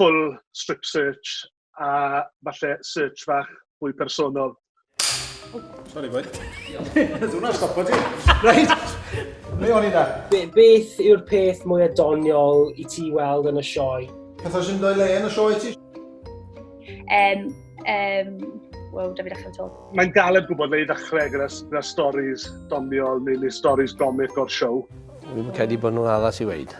Full strip search a falle search fach fwy personol. Sorry, boy. Dwi'n stopo ti. Reit. Le o'n i da? Be beth yw'r peth mwyaf doniol i ti weld yn y sioe? Pethau sy'n dod le yn y sioe ti? Um, um, Wel, da fi ddechrau to. Mae'n galed gwybod le i ddechrau gyda, gyda stories doniol neu, neu stories gomic o'r siow. Dwi'n credu bod nhw'n addas i weid.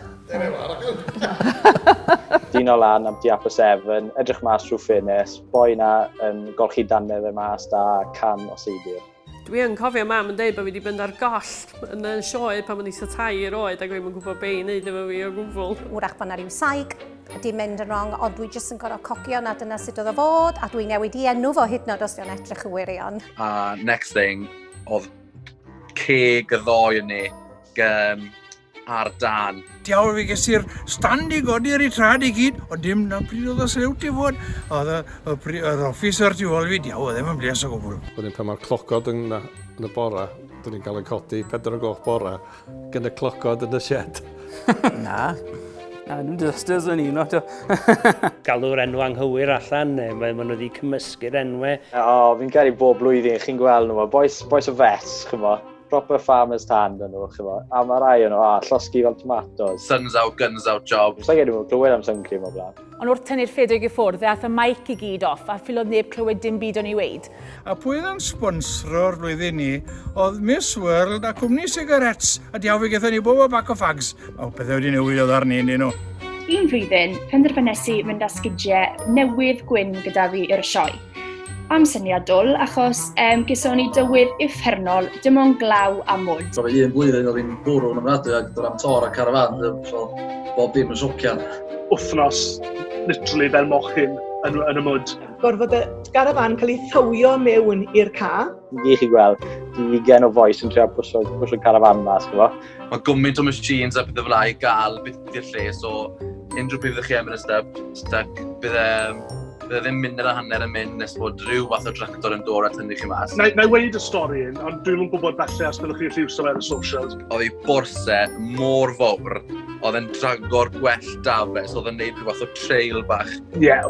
Dyn o lan am Diapo 7, edrych mas trwy ffenest, boi na yn golchi dannedd e mas da can o seidir. Dwi yn cofio mam yn deud bod fi wedi mynd ar goll yn y sioe pan o'n i tua tair oed ac o'n i'm yn gwybod be i wneud efo fi o gwbl. Wrach bod 'na ryw saig 'di mynd yn wrong, ond dwi jyst yn gorfod cogio na dyna sut oedd o fod, a dwi'n newid i enw fo hyd yn oed os 'di o'n edrych yn wirion. A next thing, oedd ceg y ddoi yn ni um, ar dan. Diawl fi ges i'r stand i godi ar ei trad i gyd, ond dim na pryd oedd y sliwt i fod. Oedd y, y, yr officer tu ôl fi, diawl, oedd ddim yn bles o gwbl. Wedyn pan mae'r clocod yn, yn y bora, dyn ni'n cael ein codi 4 o gloch bora, gan y clocod yn y shed. Na. Na, nhw'n disasters yn un o'r... Galw'r enw anghywir allan, neu mae ma nhw wedi cymysgu'r enwau. O, oh, fi'n caru bob blwyddyn, chi'n gweld nhw, boys, boys o vets, chymod proper farmer's tan dyn nhw, chymod. A mae rai o'n nhw, a, llosgi fel tomatoes. Suns out, guns out job. Sa'n gen i'n clywed am sun cream o blaen. Ond wrth tynnu'r ffedog i ffwrdd, fe ath y mic i gyd off a ffilodd neb clywed dim byd o'n i weud. A pwy oedd yn sponsro'r flwyddyn ni oedd Miss World a cwmni sigarets a diawl fe gethon ni bob o bac o fags. O, pethau wedi newid oedd arni, yndyn nhw. Un flwyddyn, penderfynes i fynd â sgidiau newydd gwyn gyda fi i'r sioe. Am syniad dwl, achos um, geson ni dywydd uffernol, dim ond glaw a mwd. Roedd un blwyddyn oedd hi'n bwrw yn ofnadwy ac dod am tor a carafan, so bob dim yn socian. Wythnos, literally fel mochyn yn, yn y mwd. Gorfod y garafan cael ei thywio mewn i'r ca. Ni chi gweld, 20 o fois yn trio pwysio, pwysio carafan mas, gyfo. Mae gymaint o machines a pethau fel i gael beth i'r lle, so unrhyw bryd fyddwch chi am yn y stuck, stuck bydd e, bydd e ddim munud a hanner yn mynd nes bod rhyw fath o tractor yn dod a tynnu chi mas. Na, na i weud y stori un, ond dwi'n yn gwybod falle os byddwch chi'n lliwso fe ar y socials. Oedd ei borse mor fawr, oedd e'n drago'r gwell dafes, oedd e'n neud rhyw fath o trail bach. Ie, yeah.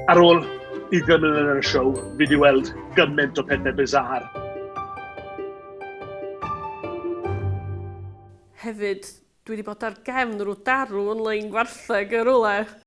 ar ôl 20 mlynedd yn y siow, fi wedi weld gymaint o pethau bizarre. Hefyd, dwi wedi bod ar gefn rhyw darw yn lein gwartheg yn rhywle.